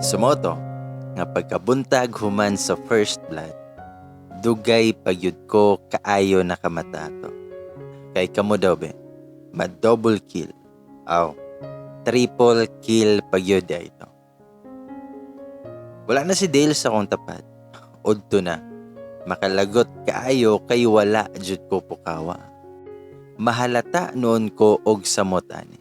So mao to nga pagkabuntag human sa first blood, dugay pa gyud ko kaayo nakamata ato. Kay kamo daw be, ma-double kill. Aw, triple kill pa gyud ito. Wala na si Dale sa akong tapad. Udto na. Makalagot kaayo kay wala jud ko pukawa. Mahalata noon ko og samot ani.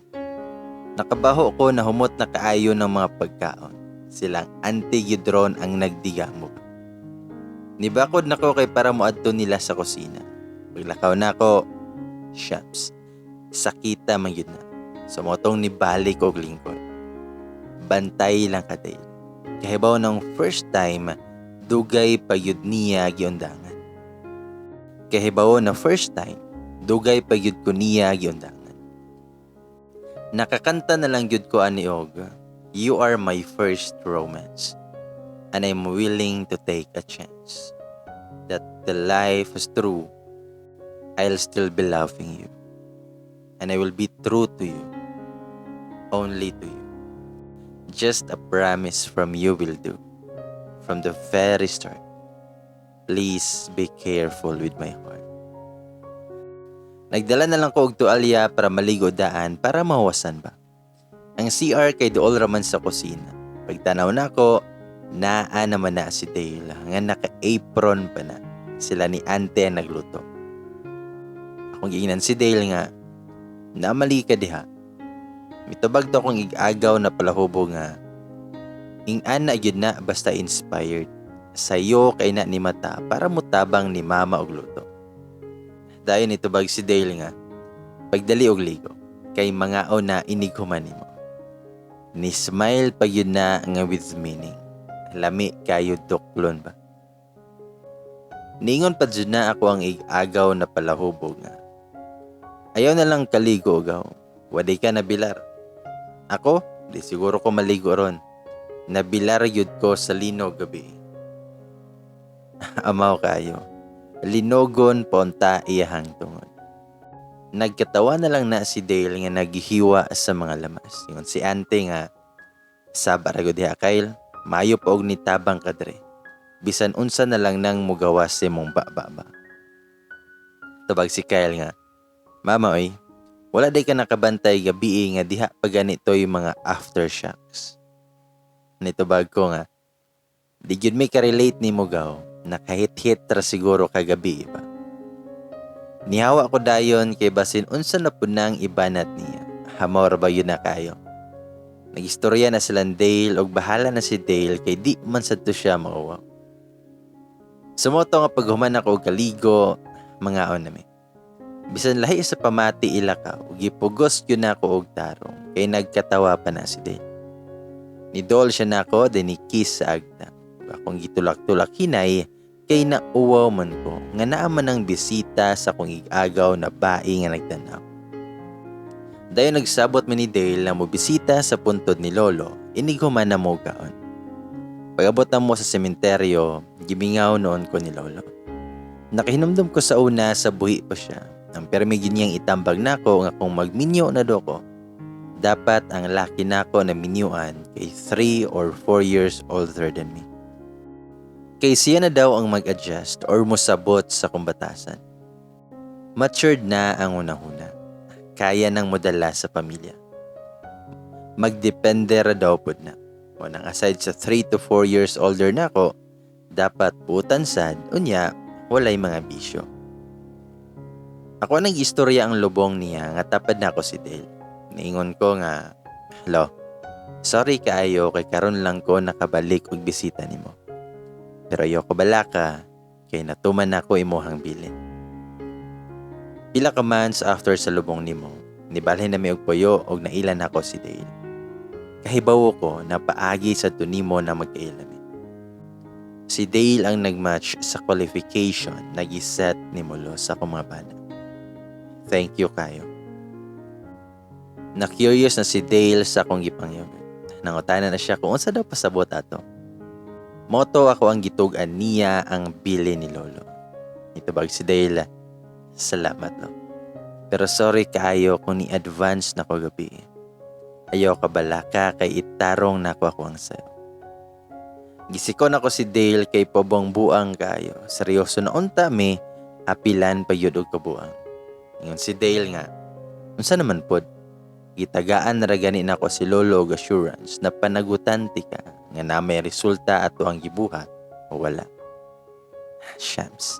Nakabaho ko na humot na kaayo ng mga pagkaon. Silang auntie gyud ron ang nagdigamo. Nibakod nako kay para moadto nila sa kusina. Paglakaw nako, shucks. Sakita man gyud na. So mao tong nibalik og lingkod. Bantay lang ka, Dale. Kahibaw ng first time, dugay pa gyud niya giundangan. Kahibaw na first time, dugay pa gyud ko niya giundangan. Nakakanta na lang gyud ko ani og "You are my first romance and I'm willing to take a chance that the life is true. I'll still be loving you and I will be true to you, only to you. Just a promise from you will do from the very start. Please be careful with my heart." Nagdala na lang ko og tualya para maligo daan para mahuwasan ba. Ang CR kay duol raman sa kusina. Pagtanaw nako, naa naman na si Dale nga naka-apron pa na. Sila ni ante ang nagluto. Akong giingnan si Dale nga, "Namali ka diha." Mitubag to akong ig-agaw na palahubog nga, "Ing-ana gyud na basta inspired. Sayo kay na ni mata para mutabang ni mama og luto." Dayon nitubag si Dale nga, "Pagdali og ligo, kay mangaon na inig human nimo." Ni smile pa gyud na nga with meaning. Lami kayo duklon ba. Ningon pa jud na ako ang ig-agaw na palahubog nga, "Ayaw na lang kaligo gaw. Waday ka nabilar. Ako, di siguro ko maligo ron. Nabilar gyud ko sa linog gabi." Amaw kayo. Linogon ponta iyahang tungod. Nagkatawa na lang na si Dale nga naghihiwa sa mga lamas. Ingon si ante nga, "Saba ra gud diha, Kyle, maayo pa og nitabang ka dre. Bisan unsa na lang nang mugawas sa imong baba ba." Tubag si Kyle nga, "Mama oy, wala day ka nakabantay gabi nga diha pa ganito'y mga aftershocks." Nitubag ko nga, "Di gyud may ka-relate nimo gaw, nakahit-hit ra siguro kagabi ba." Nihawa ko dayon kay basin unsa na pud nang ibanat niya. Hamaw ra ba yun na kayo. Nagistorya na silang Dale og bahala na si Dale kay di man sad to siya mauwaw. So mao to nga paghuman ako og kaligo, mangaon nami. Bisan lahi sa pamati ilakaw, gipugos gyud nako og tarong kay nagkatawa pa na si Dale. Nidol siya nako then ni kiss sa agta. Akong gitulak-tulak hinay kay nauwaw man ko nga naa man ang bisita sa akong ig-agaw na bai nga nagtanaw. Dayon nagsabot mi ni Dale na mobisita sa puntod ni Lolo, inig human na mo kaon. Pag-abot na mo sa sementeryo, gimingaw noon ko ni Lolo. Nakahinumdum ko sa una sa buhi pa siya. Ang permi gyud niyang itambag nako nga kung magminyo na do ko, dapat ang laki nako na minyuan kay 3 or 4 years older than me. Kay siya na daw ang mag-adjust or mosabot sa kumbatasan. Matured na ang unahuna. Kaya nang modala sa pamilya. Magdepende ra daw pud na. O nang aside sa 3 to 4 years older na ako, dapat buutan sad, unya, walay mga bisyo. Ako nang istorya ang lubong niya nga tapad na ako si Dale. Niingon ko nga, "Lo, sorry kaayo kay karon lang ko nakabalik og bisita nimo. Pero ayoko balaka kay natuman nako imuhang bilin." Pila ka months after sa lubong nimo, nibalhin na mi og puyo og nailan nako si Dale. Kahibawo ko na paagi sa nimo na magkaila mi. Si Dale ang nagmatch sa qualification na giset ni Molo sa akong mga bana. Thank you kayo. Na-curious na si Dale sa akong gipangyog. Nangutana na siya kung unsa daw pasabot ato. Mao to ako ang gitug-an niya ang bili ni Lolo. Nitubag si Dale, "Salamat, lo. Pero sorry kaayo kung ni-advance na ko gabi. Ayaw ka balaka kay itarong nako ako ang sayo." Gisikon ako si Dale kay pobong buang kayo. Seryoso na unta mi, apilan pa yun og kabuang. Ingon si Dale nga, unsa naman pod? Gitagaan na ra gani nako si Lolo og assurance na panagutan ti ka nga na may resulta ato ang gibuhat o wala. Shams.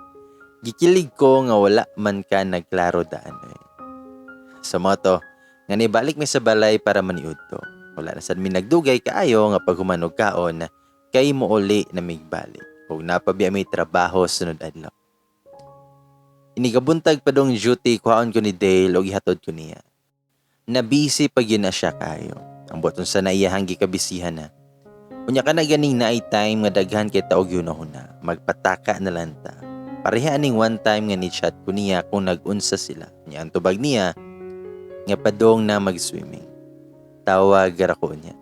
Gikilig ko nga wala man ka nagklaro daan eh. Sa moto, nga nibalik mi sa balay para maniud to. Wala na sad mi nagdugay kaayo nga paghumanog kaon kay mouli na migbalik. Ug napabiya may trabaho sunod adlaw. Inigabuntag pa dong duty, kuhaon ko ni Dale og ihatod ko niya. Nabisi pag yun na siya kayo. Ang buhaton sa naiyahang gikabisihan na. Unya ka na ganing naay time nga daghan kay taog yun na. Magpataka na lang ta. Pareha aning one time nga ni chat ko niya kung nag-unsa sila. Nya ang tubag niya nga padong na mag-swimming. Tawag ra ko niya.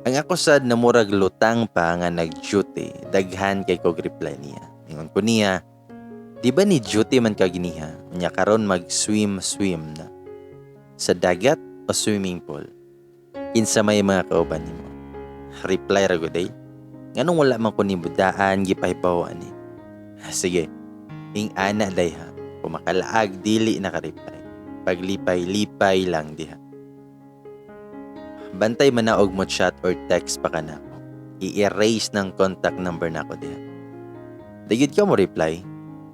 Ang ako sad na murag lutang pa nga nag-duty, daghan kay kog reply niya. Ingon ko niya, di ba ni duty man ka giniha? Nya karon mag-swim-swim na. Sa dagat o swimming pool? Kinsa may mga kauban nimo? Reply ra gud eh. Nganong wala man ko nibudaan gipahibaw ani. Sige, ing ana day ha. Kung makalaag dili naka-reply. Paglipay-lipay lang diha. Bantay man na og mo chat or text pa ka nako. I-erase ng contact number nako diha. Dagid ka mo reply.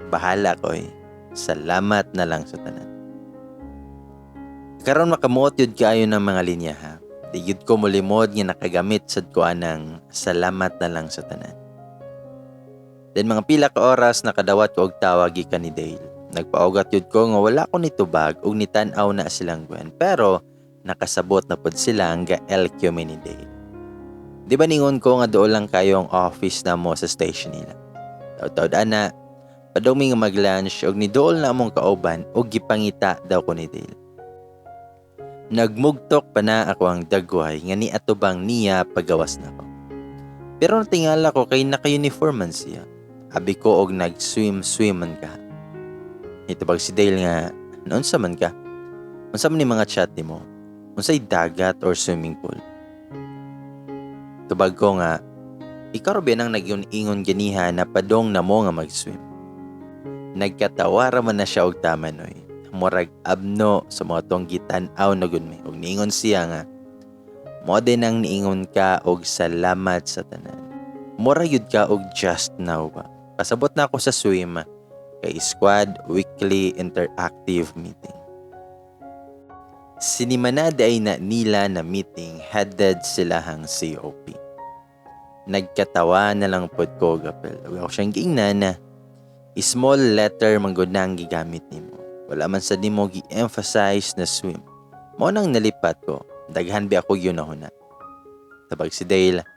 Bahala ko eh. Salamat na lang sa tanan. Karon makamuot yun kaayo ng mga linya ha. Di ko molimod nga nakagamit sad ko anang salamat na lang sa tanan. Then mga pila ka oras nakadawat ko og tawag gikan ni Dale. Nagpaugat yun ko nga wala ko nitubag ug nitan-aw na silang Gwen. Pero nakasabot na pod sila nga LQ mi ni Dale. Di ba ningon ko nga doon lang kayo ang office na mo sa station nila. Taud-taud ana, padong mi nga mag-lunch og nidool na among kauban og gipangita daw ko ni Dale. Nagmugtok pa na ako ang dagway nga ni atubang niya pagawas na ko. Pero natingala ko kay naka-uniform man siya. Abi ko og nag-swim-swim man ka. Itubag si Dale nga, naunsa man ka? Unsa man ni mga chat nimo? Unsay dagat or swimming pool? Tubag ko nga, ikaw ra ba nang nag-ingon ganiha na padong na mo nga mag-swim? Nagkatawa ra man na siya og tama noy. Murag abno sa mga tong gitan-aw na gud mi. Og niingon siya nga, mo din ang niingon ka og salamat sa tanan. Mura yun ka og just now ba. Pasabot na ako sa swim kay squad weekly interactive meeting. Sinimanada ay na nila na meeting headed sila hang COP. Nagkatawa na lang pod ko gapel. Ug ako siyang giingnan na small letter man gud na ang gigamit nimo. Wala man sa nimo gi-emphasize na swim. Mao nang nalipat ko. Daghan bi ako gyunahuna. Tabag si Dale.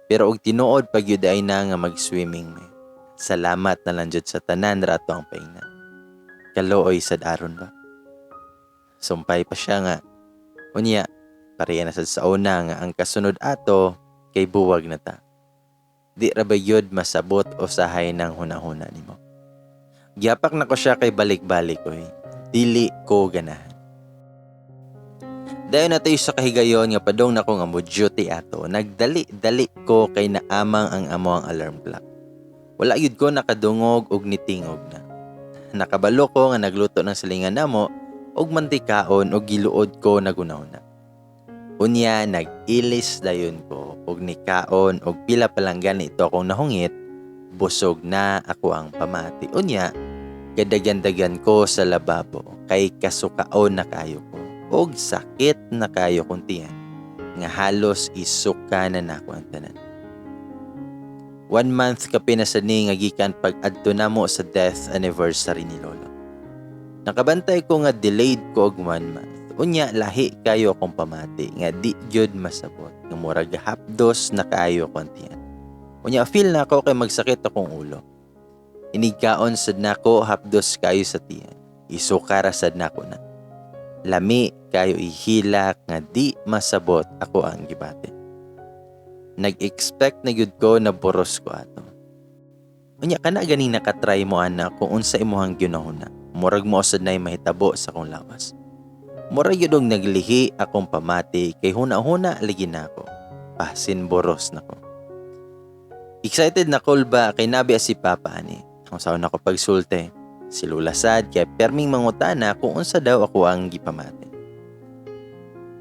Pero og tinuod pag yun ay na nga mag-swimming mi. Salamat na lang jud sa tanan rato ang paingnan. Kaluoy sad aron ba? Sumpay pa siya nga. Unya, pareha na sad sa una nga ang kasunod ato kay buwag na ta. Di ra ba yun masabot o sahay ng hunahuna nimo? Gihapak na ko siya kay balik-balik oy. Dili ko ganahan. Dayon na tayo sa kahigayon nga padong na ko nga mo duty ato. Nagdali-dali ko kay naamang ang amo ang alarm clock. Wala yun ko nakadungog og nitingog na. Nakabalo ko nga nagluto ng salingan namo og mantikaon og giluod ko nagunaw na. Unya nag-ilis dayon ko og nikaon og pila pa lang ganito akong nahungit, busog na ako ang pamati. Unya, gadagan-dagan ko sa lababo kay kasukaon na kayo ko og sakit na kayo kong tiyan nga halos isuka na nako ang tanan. 1 month ka pinasani nga gikan pag-adto namo sa death anniversary ni Lolo. Nakabantay ko nga delayed ko og 1 month. Unya lahi kayo akong pamati nga di gyud masabot nga murag hapdos na kaayo ko ang tiyan. Unya feel na ako kay magsakit akong ulo. Inigkaon sad nako hapdos kayo sa tiyan. Isuka ra sad nako na. Lami kayo ihilak nga di masabot ako ang gibati. Nag-expect na gyud ko na boros ko ato. Unya kana ganing nakatry mo ana kung unsa imong ginahuna. Murag mo sad nay mahitabo sa akong lawas. Murag gyud og naglihi akong pamati kay huna-huna lagi na ako. Pasin boros nako. Excited na kulba kay nabi si Papa ani. Kung saan ako pagsulte. Si Lula sad kay perming mangutana kung unsa daw ako ang gipamati.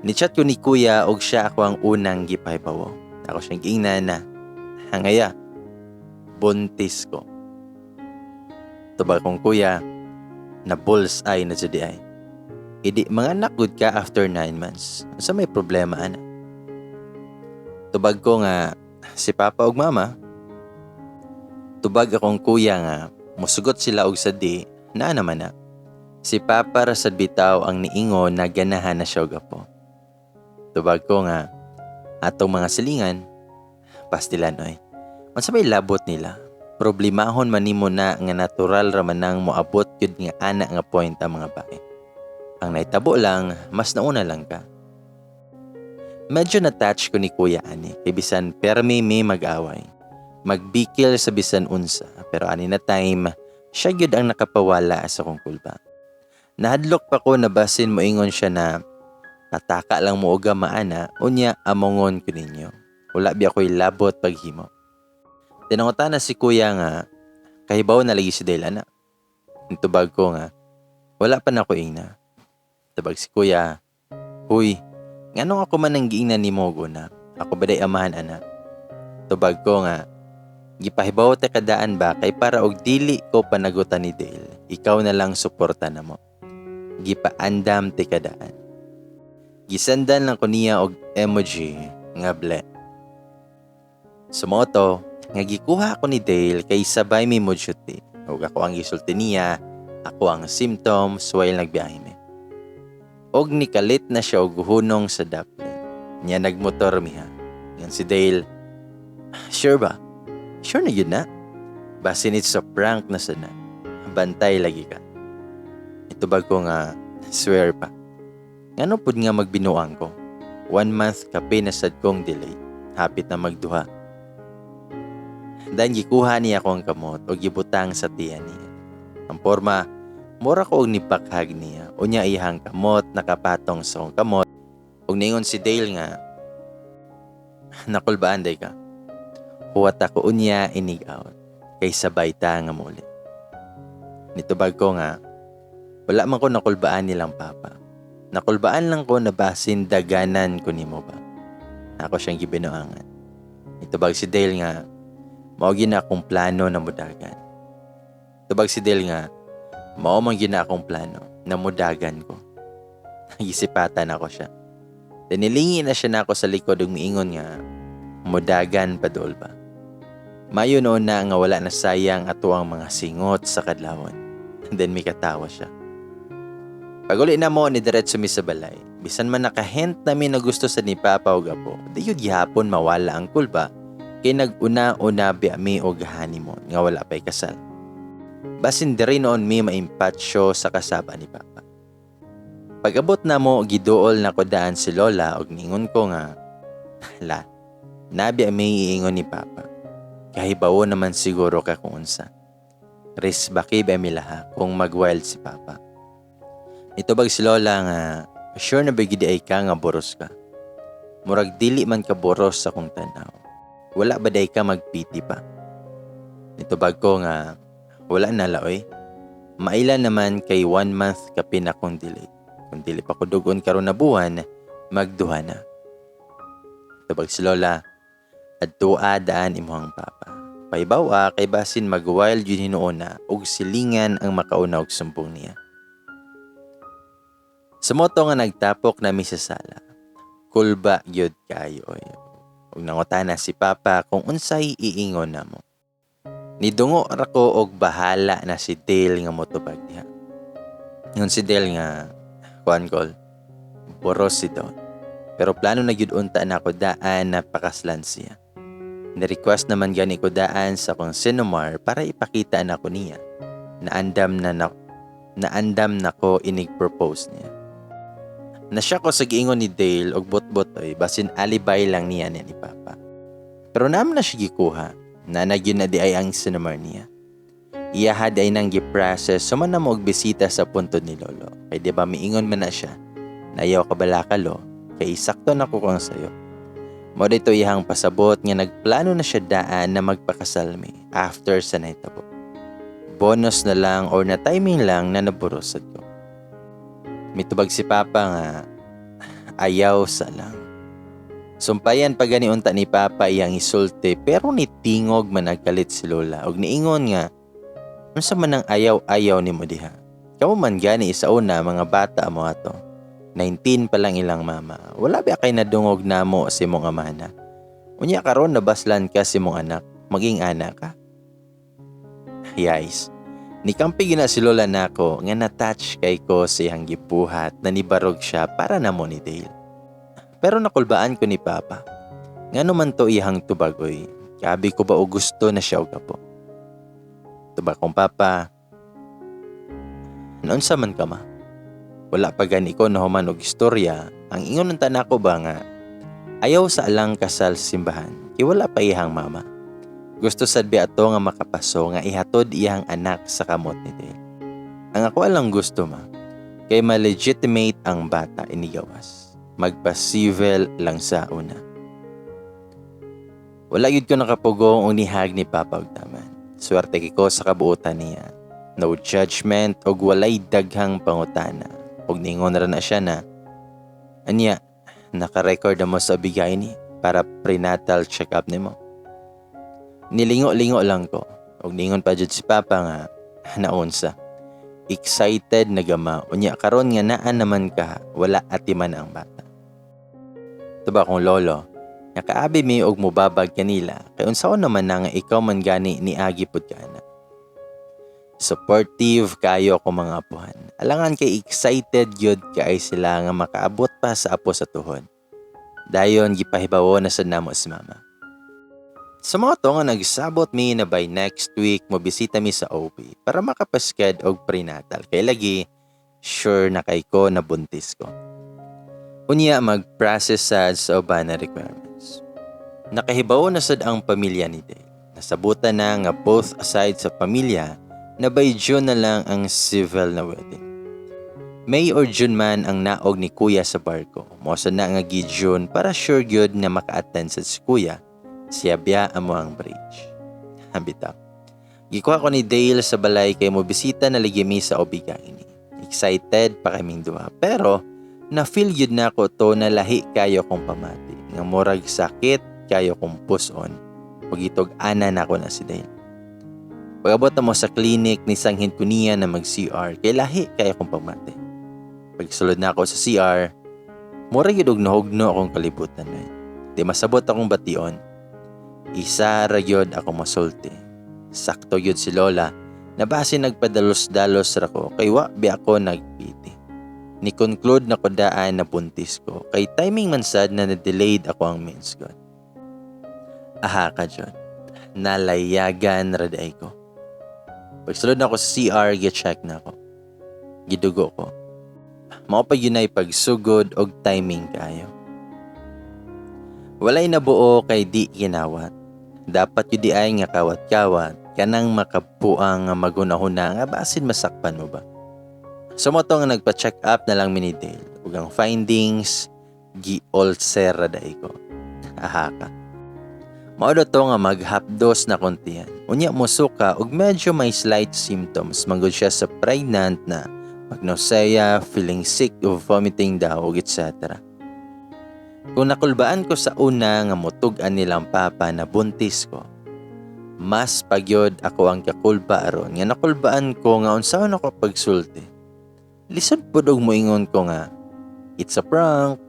Ni-chat ko ni Kuya og siya ako ang unang gipahibawo. Ako siyang giingnan na, "Hangaya, buntis ko." Tubag kong kuya, na bull's eye na jud ay. Idi mga gud ka after 9 months. Unsa may problema ana? Tubag ko nga si Papa ug Mama. Tubag akong kuya nga musugot sila og sadi na naman na. Si Papa ra sad bitaw ang niingon na ganahan na siya og apo. Tubag ko nga atong mga silingan pastilan oy. Unsa may labot nila? Problemahon man nimo na nga natural ra man nang moabot gyud nga ana nga point ang mga bae. Ang nahitabo lang, mas nauna lang ka. Medyo na-touch ko ni Kuya ani, kay bisan permi may mag-away. Magbikil sa bisan unsa, pero ani na time, siya gyud ang nakapawala sa akong kulba. Nahadlok pa ko na basin moingon siya na pataka lang mo og maana, unya amongon ko ninyo. Wala biya ko'y labot paghimo. Tinangutan na si Kuya nga, kahibaw na lagi si Dale ana. Tubag ko nga, wala pa na ko ingna. Tubag si Kuya, "Huy, nganong ako man ang giingnan nimo guna? Ako ba day amahan ana?" Tubag ko nga, gipahibaw ta kadaan ba kay para og dili ko panagutan ni Dale, ikaw na lang suporta na mo. Gipaandam ti kadaan. Gisendan lang ko niya og emoji nga ble. Sumoto, nga gikuha ko ni Dale kay sabay mi moduty. Ug ako ang gisulti niya, ako ang symptoms while nagbiyahe mi. Og nikalit na siya og hunong sa Daplin. Nya nagmotor miha. Yan si Dale, "Sure ba? Sure na yun na? Basin it's a prank na sana. Bantay lagi ka." Itubag ko nga, "Swear pa. Ngano pud nga magbinuang ko? 1 month kape na sad kong delay. Hapit na magduha." Dan gikuha niya ako ang kamot o gibutang sa tiyan niya. Ang porma, mura ko og nibakhag niya. Unya iyang kamot nakapatong sa akong kamot. Ug ningon si Dale nga, "Nakulbaan day ka. Huwat ako unya inig out. Kay sabay ta nga muli." Nitubag ko nga, wala man ko nakulbaan nilang papa. Nakulbaan lang ko na basin daganan ko nimo ba. Ako siyang gibinuangan. Nitubag si Dale nga, mao gyud na akong plano na mudagan. Tubag si Dale nga, mao man gyud na akong plano na mudagan ko. Gisipatan ako siya. Dinilingi na siya na ako sa likod ug miingon nga, mudagan pa dool ba. Mayo noon na nga wala na sayang ato ang mga singot sa kadlawon. Then mikatawa siya. Paguli na mo ni diretso mi sa balay. Bisan man nakahent nami na gusto sa ni Papa og apo, di yun gihapon mawala ang kulba kay nag-una-una biya mi og honeymoon nga wala pa'y kasal. Basin diri noon mi maimpatsyo sa kasaba ni Papa. Pag-abot na mo, giduol na ko daan si Lola og ningon ko nga, "La, nabi may iingon ni Papa. Kahibawo naman siguro ka kung unsa. Risbaki ba mi laha kung mag-wild si Papa." Nitubag si Lola nga, "Sure na ba gidi ay ka nga boros ka? Murag dili man ka boros sa kong tanaw. Wala ba day ka magpiti pa?" Nitubag ko nga, "Wala na laoy. Maila naman kay 1 month kapin akong delay. Kung dili pa ko dugon karon na buwan, magduha na." Tubag si Lola, "Adtua daan imuhang papa. Pahibaw kay basin mag-wild yun hinuon na ug silingan ang makauna og sumbong niya." Sa moto nga nagtapok nami sa sala. Kulba gyud kayo oy. Ug nangutana si Papa kung unsay iingon namo. Nidungo ra ko og bahala na si Dale nga motubag diha. Ingon si Dale nga, kuan kol, boros si Don. Pero plano na gyud unta na ako daan na pakaslan siya. Ni-request naman gani ko daan sa akong CENOMAR para ipakita na ko niya na andam na ko inig-propose niya. Nasya ko sa giingon ni Dale og botbot oy, basin alibay lang niya niya ni Papa. Pero naman na siya gikuha na nagyun na di ay ang CENOMAR niya. Iyaha di ay nang gi-process suman na mo og bisita sa puntod ni Lolo. Kay di ba miingon man na siya na ayaw kabalakalo kay sakto na ko kang sayo. Mao dito iyang pasabot nga nagplano na siya daan na magpakasal mi after sa nahitabo. Bonus na lang or na timing lang na naburosad ko. Mitubag si Papa nga ayaw sa lang. Sumpayan pa gani unta ni Papa iyang isulti, pero ni tingog man nagkalit si Lola og niingon nga, "Unsa man ang ayaw-ayaw nimo diha? Kamo man gani isa una, mga bata mo ato. 19 pa lang ilang mama. Wala ba kay nadungog namo sa imong amana? Unya karon nabaslan ka sa imong anak, maging ana ka." Yais. Nikampi gina si Lola nako nga na-touch kay ko sa iyang gibuhat na nibarog siya para namo ni Dale. Pero nakulbaan ko ni Papa. Ngano man to iyang tubagoy? Kabi ko ba o gusto na siya og apo? Tubag kong papa, "Naunsa man ka, ma?" Wala pa gani ko nahuman og istorya. Ang ingon unta nako ba nga ayaw sa alang kasal sa simbahan kay wala pa iyang mama. Gusto sad bi ato nga makapaso nga ihatod iyang anak sa kamot ni Dale. "Ang ako alang gusto, ma, kay ma-legitimate ang bata inigawas. Magpa-civil lang sa una." Wala gyud ko nakapugong og nihag ni Papa og taman. Swerte ko sa kabuotan niya. No judgment og walay daghang pangutana. Og ningon ra na siya na, "Anya, naka-record na mo sa bigay ni para prenatal check-up nimo?" Nilingo-lingo lang ko. Og ningon pa jud si Papa nga, "Naunsa? Excited na gama. Unya karon nga naa naman ka, wala atiman ang bata." Tubag akong lolo, "Nakaabi mi og mubabag kanila kay unsaon naman na nga ikaw man gani niagi pud ka ana." Supportive kayo ako mga apuhan. Alangan kay excited gyud kay sila nga makaabot pa sa apo sa tuhod. Dayon gipahibawo na sad namo si Mama. Sa mga to nga nagsabot mi na by next week mobisita mi sa OB para makapasked og prenatal kay lagi sure na kay ko na buntis ko. Unya mag-process sad sa uban na requirements. Nakahibawo na sad ang pamilya ni Dale. Nasabutan na nga both sides sa pamilya na by June na lang ang civil na wedding. May or June man ang naog ni Kuya sa barko. Mao sad na nga gi-June para sure gyud na maka-attend sad si Kuya. Siya biya amo ang bridge. Bitaw. Gikuha ko ni Dale sa balay kay mo bisita na lagi mi sa OB ini. Excited pa kaming duha. Pero na-feel gyud na ko to na lahi kayo kong pamati. Nga murag sakit kayo kong puson. Ug gitug-ana na ko na si Dale. Pag-abot na mo sa clinic, nisanghin ko niya na mag-CR kay lahi kayo kong pamati. Pagsulod na ako sa CR, mura gyud og nahugno akong kalibutan na. Di masabot akong bation. Isa ra gyud ako masulti. Sakto gyud si Lola na base nagpadalos-dalos ra ko kay wa bi ako nagpiti. Ni conclude na ko daan na buntis ko kay timing man sad na na-delayed ako ang mens ko. Aha ka jud. Nalayagan ra diay ko. Pagsulod na ako sa CR, gi-check na ako. Gidugo ko. Mao pa gyud nay pagsugod og timing kayo. Walay nabuo kay di kinawat. Dapat yun di ay nga kawat-kawat kanang makabuang nga maghuna-huna nga basin masakpan mo ba. So mo to nga nagpa-check up na lang mi ni Dale ug ang findings, gi-ulcer ra diay ko. Aha ka. Mao to nga maghapdos na kuntian. Unya mosuka ug medyo may slight symptoms manggod siya sa pregnant na mag-nausea, feeling sick o vomiting daw ug etc. Kung nakulbaan ko sa una nga mutug-an nilang papa na buntis ko, mas pagyod ako ang kakulba aron nga nakulbaan ko nga unsaon ako pagsulti. Lisod pud og moingon ko nga it's a prank.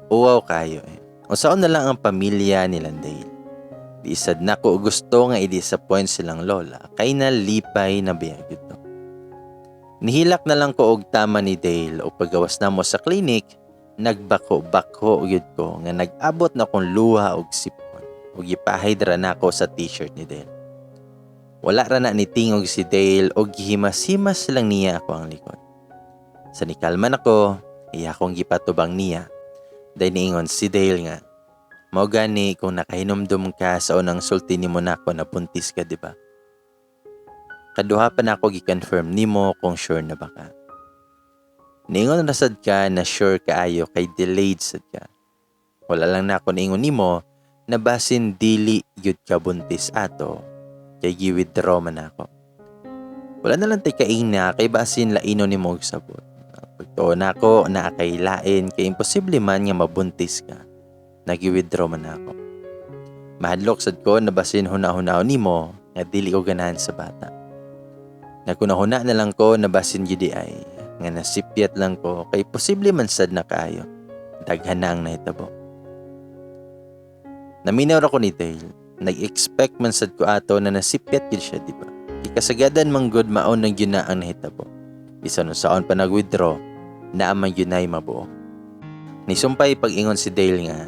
Uwaw kayo eh. Unsaon na lang ang pamilya nilang Dale. Di sad nako gusto nga i-disappoint silang lola kay nalipay na biyag to. Nihilak na lang ko og tama ni Dale o pagawas namo sa clinic, nagbako-bako gyud ko nga nag-abot na kong luha og sipon ug gipahid ra nako sa t-shirt ni Dale. Wala ra na ni tingog si Dale og gihimas-himas lang niya ako ang likod. Sa nikalman ako, iya akong gipatubang niya. Dahil niingon si Dale nga, "Mao gani kung nakahinumdum ka sa unang sulti nimo nako na buntis ka, di ba? Kaduha pa nako gi-confirm nimo kung sure na ba ka. Niingon ra sad ka na sure kaayo kay delayed sad ka. Wala lang na ako niingon nimo na basin dili gyud ka buntis ato kay gi-withdraw man ako. Wala na lang tay kaingna kay basin laino nimo og sabot. Pagtuo nako naa kay lain kay imposible man nga mabuntis ka. Nagi-withdraw man ako. Mahadlok sad ko na basin huna-hunaon nimo nga dili ko ganahan sa bata. Naghuna-huna na lang ko na basin gyud ay nga nasipyat lang ko kay posible man sad na kaayo. Daghan na ang nahitabo. Naminaw ra ko ni Dale. Nag-expect man sad ko ato na nasipyat gyud siya, di ba? Kay kasagadan man gud mao na gyud na ang nahitabo. Bisan unsaon pa nag-withdraw, naa man gyud nay mabuo. Nisumpay pag-ingon si Dale nga,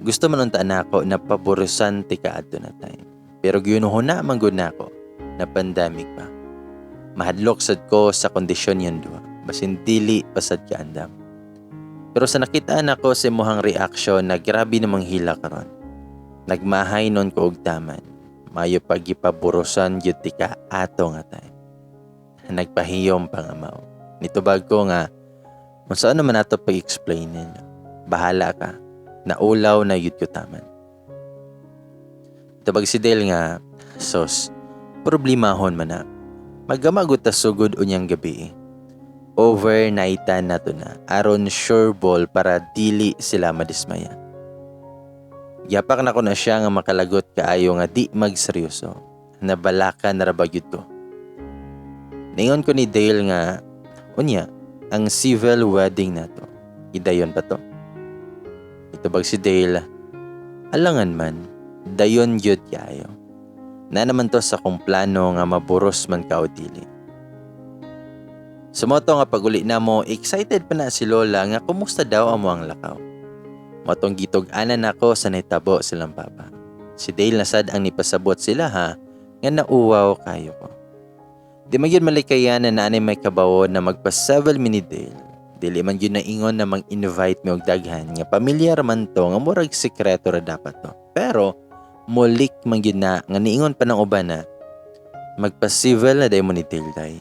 gusto man unta nako na paburusan ti ka adto na time. Pero gihuna-huna man gud nako na pandemic pa. Mahadlok sad ko sa kondisyon yung duha. Basin dili pa sad ka andam. Pero sa nakitaan nako sa imuhang reaction na grabe namang hila karon. Nagmahay nun ko og taman. Mayo pag gipaburusan gyud ti ka ato nga time. Nagpahiyom pa nga mao. Nitubag ko nga unsaon naman nato pag-explain ninyo. Bahala ka. Naulaw na yun ko taman. Tubag si Dale nga, sos, problemahon man na. Maggamagod ta sugod unyang gabi. Overnightan na to na. Aron sure ball para dili sila madismaya. Yapak na ko na siya nga makalagot kaayo nga di magseryoso. Nabalaka na ra ba gyud ko. Ningon ko ni Dale nga, unya, ang civil wedding na to. Idayon pa to. Itubag si Dale, alangan man, dayon gyud kaayo. Na naman to sa kong plano nga maburos man ka o dili. Sumoto nga paguli na mo, excited pa na si Lola nga kumusta daw amo ang lakaw. Motong gitug-anan nako sa nahitabo silang papa. Si Dale na sad ang nipasabot sila ha, nga nauwaw kayo ko. Di man gyud malikayan na naanay may kabawon na magpa-civil mi ni Dale. Dili man gyud naingon na mang-invite mi og daghan nga pamilyar man to nga murag sekreto ra dapat to. Pero mulik man gyud na nga niingon pa ng uban na magpa-civil na day mo ni Dale day.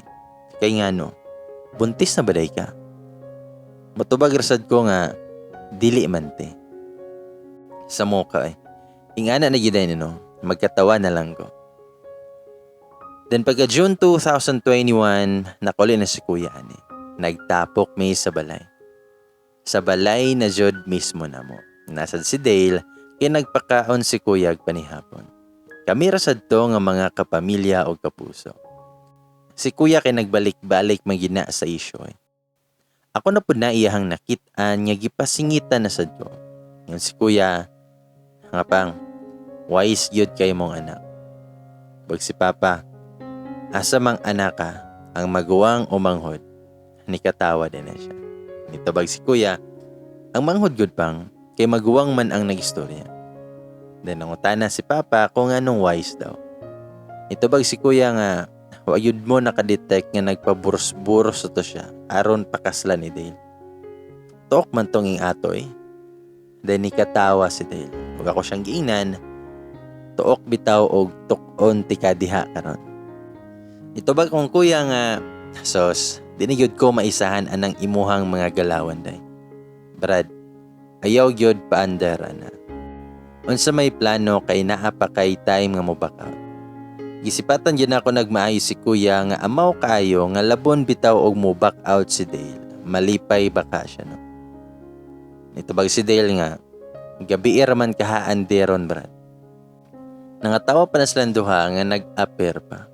Kay ngano, buntis na ba day ka? Motubag ra sad ko nga dili man te. Sa moka eh. Ingana na gyud ay no, magkatawa na lang ko. Then pagka June 2021, nakuli na si Kuya ani. Nagtapok mi sa balay. Sa balay na jud mismo na mo. Nasad si Dale, kay nagpakaon si Kuya panihapon. Kami ra sad to nga mga kapamilya o kapuso. Si Kuya kay nagbalik-balik magina sa isyo eh. Ako na pud na iyahang nakit-an nga gipasingitan na sad ko. Yung si Kuya, nga pang, wise gyud kay mong anak. Bag si Papa, asa mang anak ka, ang maguwang o manghod, nikatawa din na siya. Nitubag si Kuya, ang manghod gud pang, kay maguwang man ang nagistorya. Then nangutana si Papa kung anong wise daw. Nitubag si Kuya nga, wayud mo nakadetect nga nagpaburos-buros to siya aron pakasla ni Dale. Tok man tong ing atoy. Then nikatawa si Dale. Ug ako siyang giingnan, tuok bitaw og tuk-on ti kadiha karon. Itubag kong kuya nga, sos, dinigyod ko maisahan anang imuhang mga galawan day. Brad, ayaw gyud paandar ana. Unsa may plano kay naa pa kay time nga mo back out. Gisipatan gyud ako nagmaayo si kuya nga amaw kaayo nga labon bitaw og mo back out si Dale. Malipay baka siya no. Nitubag si Dale nga, gabi ra man kahaan deron, Brad. Nangatawa pa na silang duha nga nag-appear pa.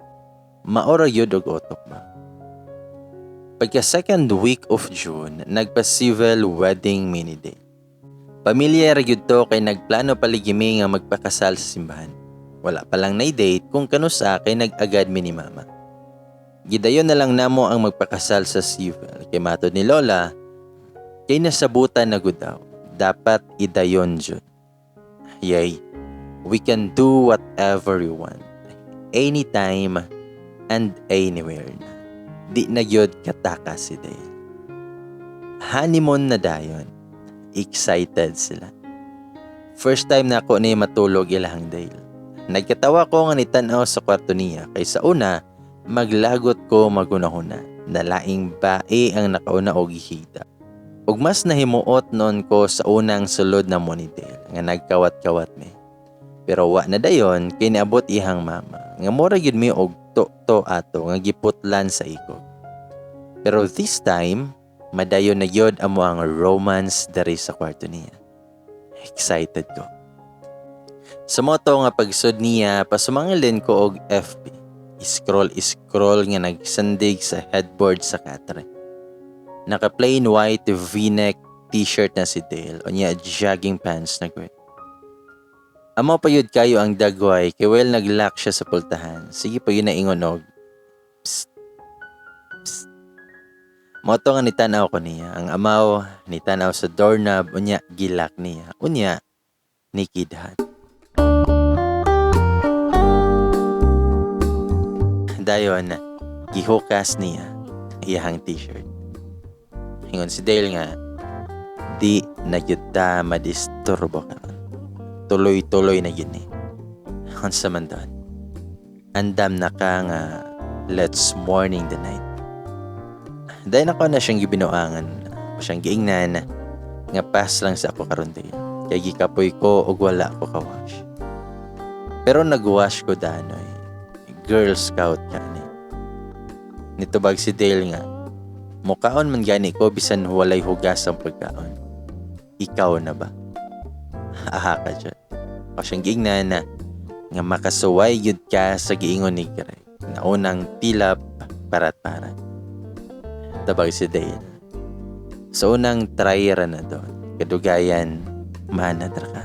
Maora gyud og utok ba. Pagka second week of June, nagpa-civil wedding mi ni Dale. Pamilya ra gyud to kay nagplano paligi mi nga magpakasal sa simbahan. Wala pa lang nay date kung kanusa kay nag-agad mi ni mama. Gidayon na lang namo ang magpakasal sa civil kay matod ni Lola kay nasabutan na gud daw. Dapat idayon jud. Yay, we can do whatever we want. Anytime and anywhere na. Di na gyud kataka si Dale. Honeymoon na dayon. Excited sila. First time na ako ni matulog ilahang Dale. Nagkatawa ko nga nitan-aw sa kwarto niya kay sa una maglagot ko magunahuna na laing bae ang nakauna og gihigda. Ug mas nahimuot noon ko sa unang sulod na mo ni Dale nga nagkawat-kawat mi. Pero wa na dayon kay niabot ihang mama nga mura gyud mi og to ato nga giputlan sa ikog. Pero this time, madayon na gyud amo ang romance diri sa kwarto niya. Excited ko. Sa moto nga pagsud niya, pasumangilin ko og FB. Scroll scroll nga nagsandig sa headboard sa katre. Naka plain white V-neck t-shirt na si Dale unya jogging pants na gray. Amo pa yun kayo ang dagway kay well nag-lock siya sa pultahan. Sige pa yun na ingon og psst, psst. Moto nga nitanaw ko niya. Ang amaw nitanaw sa doorknob unya gilak niya. Unya nikidhat. Dayon gihukas niya iyahang t-shirt. Ingon si Dale nga di na gyud ta madisturbo karon. Tuloy-tuloy na gyud ni. Unsa man doon? Andam na ka nga let's morning the night. Dahil ako na siyang gibinuangan, ako siyang giingnan nga pass lang sa ako karon Dale. Kay gikapoy ko og wala ko ka-wash. Pero nag-wash ko danoy. Girl Scout ka ni. Nitubag si Dale nga, mukaon man gani ko bisan walay hugas ang pagkaon. Ikaw na ba? Aha ka dyan. Ako siyang giingnan na nga makasuway gyud ka sa giingon ni Greg. Naunang tilap parat-parat. Tabag si Dale. Sa unang try ra na doon, kadugayan, maanad ra ka.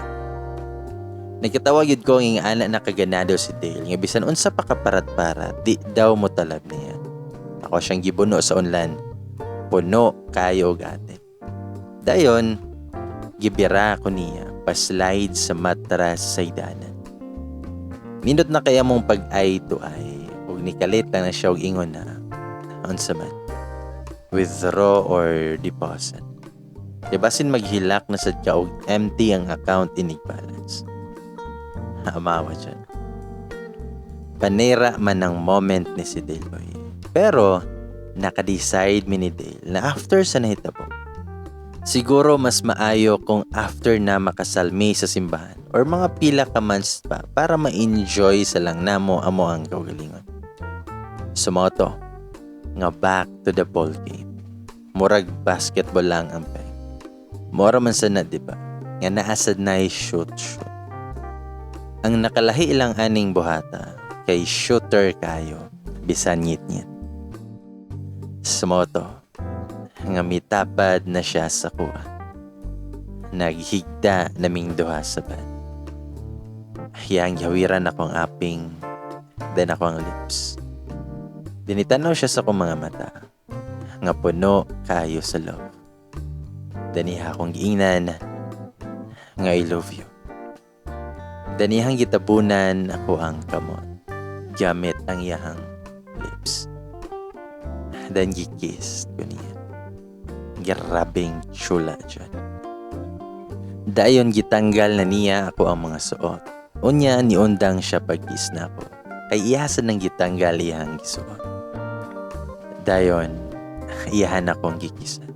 Nagkatawa gyud ko nga ana na kaganado si Dale nga bisan unsa pa kaparat-parat, di daw mo talab niya. Ako siyang gibuno sa unlan. Puno kayo og ate. Dayon, gibira ko niya pa-slide sa matras sa idanan. Nindot na kaya mong pag-eye to eye ug nikalit lang na siya og ingon na unsa man, withdraw or deposit. Kay basin maghilak na sad ka og empty ang account inig balance. Amawa dyan. Panera man ang moment ni si Dale boy. Pero naka-decide mi ni Dale na after sa nahitabo, siguro mas maayo kung after na makasalmi sa simbahan or mga pila ka months pa para ma-enjoy sa lang namo amo ang kaugalingon. Sumoto nga back to the ball game. Murag basketball lang ang peg. Mora man sa na, diba? Nga naasad na shoot shoot. Ang nakalahi lang aning buhata kay shooter kayo bisan ngit-ngit. Sumoto nga mitapad na siya sa kuha. Naghigda naming duha sa bed. Hiyang gihawiran ako ang aping, then ako ang lips. Dinitanaw siya sa akong mga mata, nga puno kayo sa love. Daniha akong giingnan, nga I love you. Danihang gitabunan ako ang kamot, gamit ang iyahang lips. Then gikiss ko niya. Grabing chula dyan. Dayon gitanggal na niya ako ang mga suot. Unya niundang siya pag-kiss na ako. Kay iyasan nang gitanggal iyang gisuot. Dayon, iyahan akong gikisan.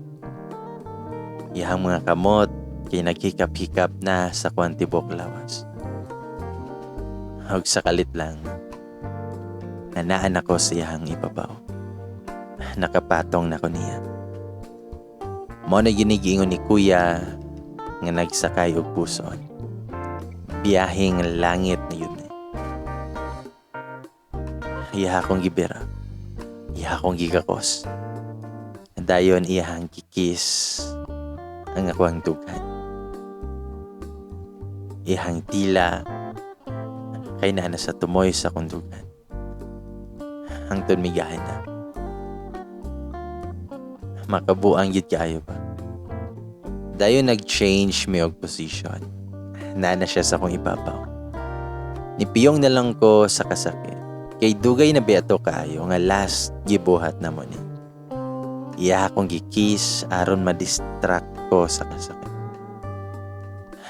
Iyahang mga kamot kay naghikap-hikap na sa kwantibok lawas. Og sa kalit lang, nanaan ako sa iyahang ibabaw. Nakapatong na ko niya. Mao na ginigiingon ni kuya nga nagsakay og puson. Biyaheng langit na yun eh. Iya akong gibira. Iya akong gigakos. Dayon iyahang gikis ang akuang dughan. Iyahang tila kay naa na sa tumoy sa akong dughan. Hangtod migahan na. Makabuang gid kaayo ba. Dayon nag-change mi og position. Naa na siya sa akong ibabaw. Nipiyong na lang ko sa kasakit. Kay dugay na biya to kaayo nga last gibuhat na mo ni. Iya akong gikis aron ma-distract ko sa kasakit.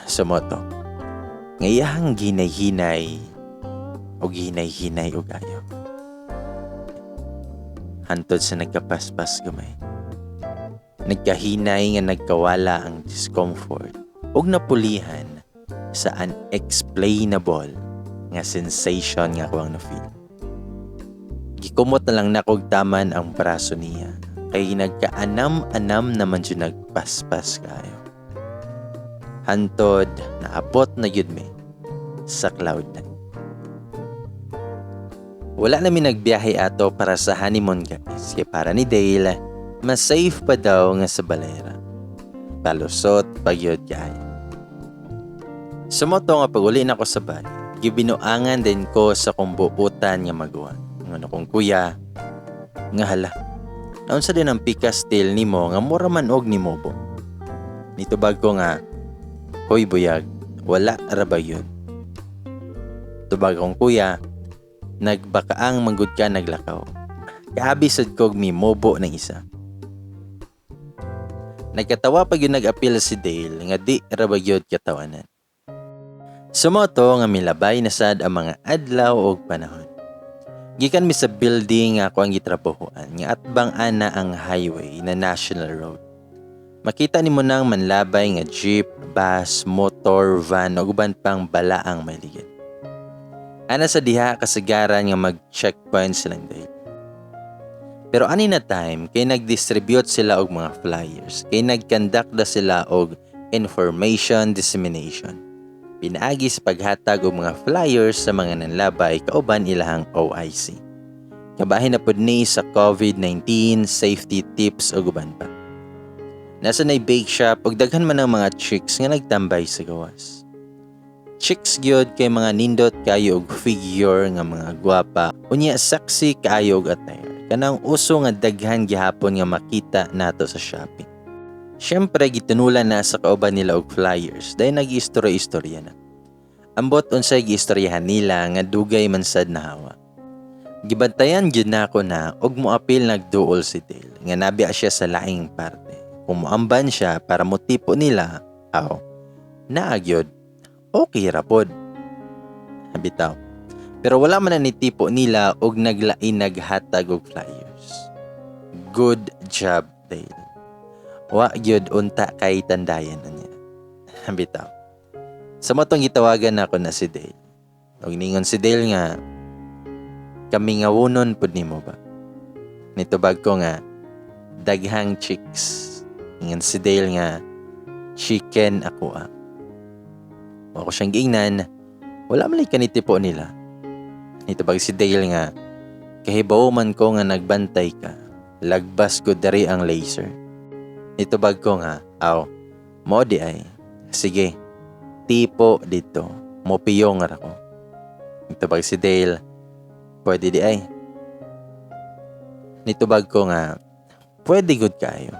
Sumoto. Nga iyahang ginay-hinay o ginay-hinay og ayo. Hantod sa nagkapaspas gamay. Nagkahinay nga nagkawala ang discomfort ug napulihan sa unexplainable nga sensation nga ako ang na-feel. Gikumot na lang nako og taman ang braso niya kay nagkaanam-anam naman jud, nagpaspas kayo. Hantod naabot na gyud mi sa cloud nine. Wala na mi nagbiyahe ato para sa honeymoon, guys. Kay para ni Dale, mas safe pa daw nga sa balay ra. Palusot pa gyud kaayo. Sa mao to nga pag-uli na ko sa balay, gibinuangan din ko sa kong buutan nga maguwa. Ingon akong kuya, nga hala, naunsa din ang pikas tail nimo nga mura man og nimobo? Nitubag ko nga, "Hoy buyag, wala ra ba yun?" Tubag akong kuya, "Nagbakaang manggod ka naglakaw. Kaabi sad kog mimobo ng isa." Nagkatawa pag yun nag-appeal si Dale nga di ra ba gyud katawanan. Sa mao to nga milabay na sad ang mga adlaw og panahon. Gikan mi sa building nga ako ang gitrabahoan nga atbang ana ang highway na national road. Makita nimo nang manlabay nga jeep, bus, motor, van ug uban pang balaang may ligid. Ana sa diha kasagaran nga mag-checkpoint silang Dale. Pero ani na time kay nag-distribute sila og mga flyers, kay nag-conduct da sila og information dissemination. Pinaagi sa paghatag og mga flyers sa mga nanlabay kauban ilahang OIC. Kabahin na pud ni sa COVID-19, safety tips ug uban pa. Nasa nay bake shop ug daghan man ang mga chicks nga nagtambay sa gawas. Chicks gyud kay mga nindot kayo og figure nga mga gwapa, unya sexy kaayo og attire. Kanang uso nga daghan gihapon nga makita nato sa Shopee. Siyempre gitunulan na sa kauban nila og flyers dahil nag-istorya-istorya na. Ambot unsay giistoryahan nila nga dugay man sad nahawa. Gibantayan gyud nako na og moapil nagduol si Dale nga nabya siya sa laing parte. Kung moamban siya para motipo nila, aw, naa gyud, okay ra pod. Bitaw. Pero wala man na nitipo nila og naglain naghatag og flyers. Good job, Dale. Wa gyud unta kay tandayan na niya. Bitaw. Sa mao tong gitawagan nako na si Dale. Og ningon si Dale nga, "Kamingawunon pud nimo ba?" Nitubag ko nga, "Daghang chicks." Ingon si Dale nga, "Chicken ako ah." Ako siyang giingnan, "Wala man lay kanitipo nila." Nitubag si Dale nga, "Kahibaw man ko nga nagbantay ka. Lagbas ko dari ang laser." Nitubag ko nga, "Aw, mo di ay. Sige, tipo dito. Mopiyong ra ko." Nitubag si Dale, "Pwede di ay." Nitubag ko nga, "Pwede gud kayo.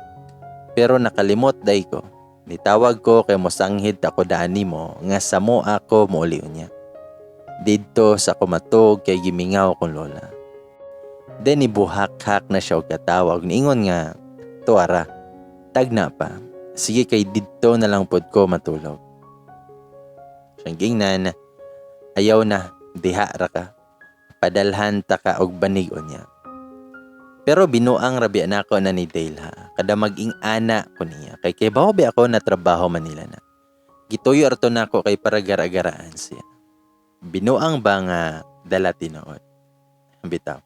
Pero nakalimot day ko. Nitawag ko kay mosanghid ako daan nimo nga samo ako mouli unya. Didto sa kumatog kay gimingaw kong lola." Then ibuhak-hak na siya og katawag, niingon nga, "Tuara, tagna pa. Sige kay didto na lang pod ko matulog." Siyang gingnan, "Ayaw na, diha ra ka. Padalhan ta ka og banig unya." Pero binuang ra biya nako na ni Dale ha. Kada mag-ing ana ko niya. Kay bawo bi ako na trabaho Manila na. Gituyo arto nako kay para gara-garaan siya. Binuang ba nga dala tinuod. Bitaw.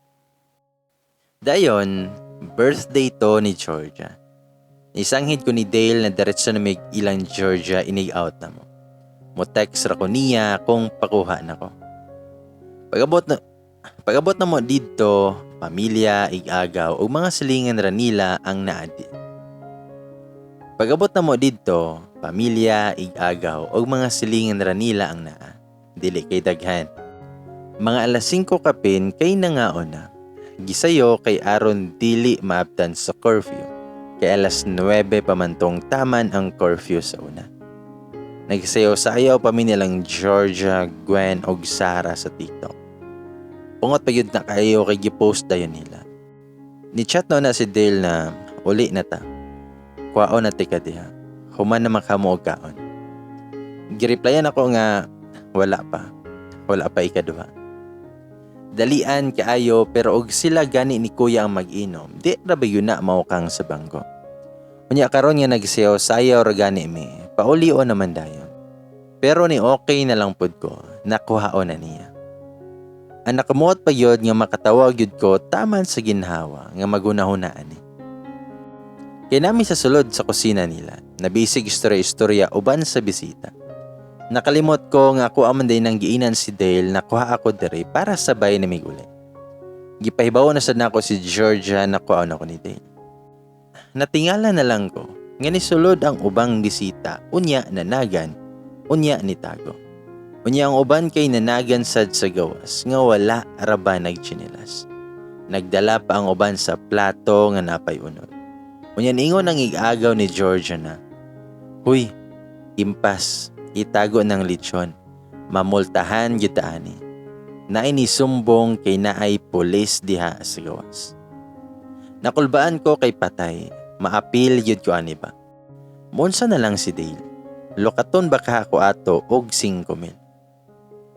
Dayon, birthday to ni Georgia. Isanghid ko ni Dale na diretso na mig ilang Georgia inig out na mo. Mo text ra ko niya kung pakuha na ko. Pag-abot na mo didto, pamilya, igagaw ug mga silingan ra nila ang naadi. Pag-abot na mo didto, pamilya, igagaw ug mga silingan ra nila ang naa. Dili kay daghan. Mga alas 5 kapin kay nangaon na. Gisayo kay aron dili maabtan sa curfew. Kay alas 9 pa man tong taman ang curfew sa una. Nagsayaw-sayaw pa mi nilang Georgia, Gwen ug Sarah sa TikTok. Pungot pa yun na kayo kay gipost dayon nila. Ni chat no na si Dale na uli na ta. Kwaon na tika diha. Human na makamo og kaon. Gireplyan ako nga wala pa. Wala pa ikaduha. Dalian kaayo pero og sila gani ni kuya ang mag-inom, di ra ba yun na mao kang sa bangko. Unya karon nga nagsayaw-sayaw ra gani mi, paulio naman dayon. Pero ni okay na lang pud ko, nakuhaon na niya. Ang nakamuot pa gyud nga makatawag gyud ko taman sa ginhawa nga maghunahuna ani. Kay naa mi sa sulod sa kusina nila, nabisig istorya-istorya uban sa bisita. Nakalimot ko nga ako man diay nang giinan si Dale na kuha ako diri para sabay na mig uli. Gipahibaw na sad nako si Georgia na kuha ako ni Dale. Natingala na lang ko nga nisulod ang ubang bisita, unya nanagan, unya nitago. Unya ang uban kay nanagan sad sa gawas nga wala ra ba nagtsinilas. Nagdala pa ang uban sa plato nga napay unod. Unya niingon ang igagaw ni Georgia na, "Huy, impas, itago ng lechon, mamultahan gyud ta ani. Naay nisumbong kay naay pulis diha sa gawas." Nakulbaan ko kay patay, maapil gyud ko ani ba. Munsa na lang si Dale. Lukaton ba ka ako ato og 5,000?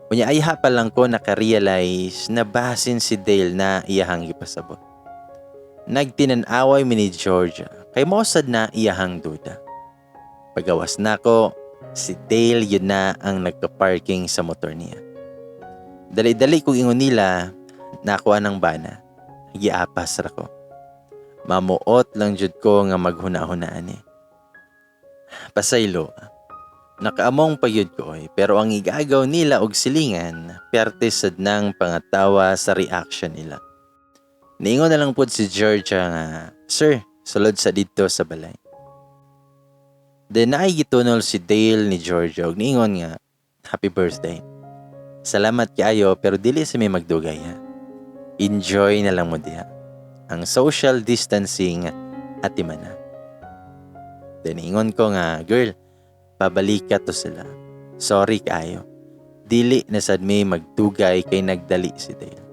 Unya ayha pa lang ko naka-realize na basin si Dale na iyahang gipasabot. Nagtinan-away mi ni Georgia kay mosad na iyahang duda. Pagawas nako, si Dale yun na ang nagka-parking sa motor niya. Dali-dali kong ingon nila, nakuha ng bana. Giapas ra ko. Mamuot lang jud ko nga maghuna-hunaan eh. Pasaylo. Nakaamong pa gyud ko oy, pero ang igagaw nila og silingan, perte sad nang pangatawa sa reaction nila. Niingon na lang pod si Georgia nga, "Sir, sulod sa didto sa balay." Then naay gitunol si Dale ni Georgia og niingon nga, "Happy birthday. Salamat kaayo pero dili sa mi magdugay ha. Enjoy na lang mo diha. Ang social distancing atiman na." Then ingon ko nga, "Girl, pabalik ka to sila. Sorry kaayo. Dili na sad mi magdugay kay nagdali si Dale."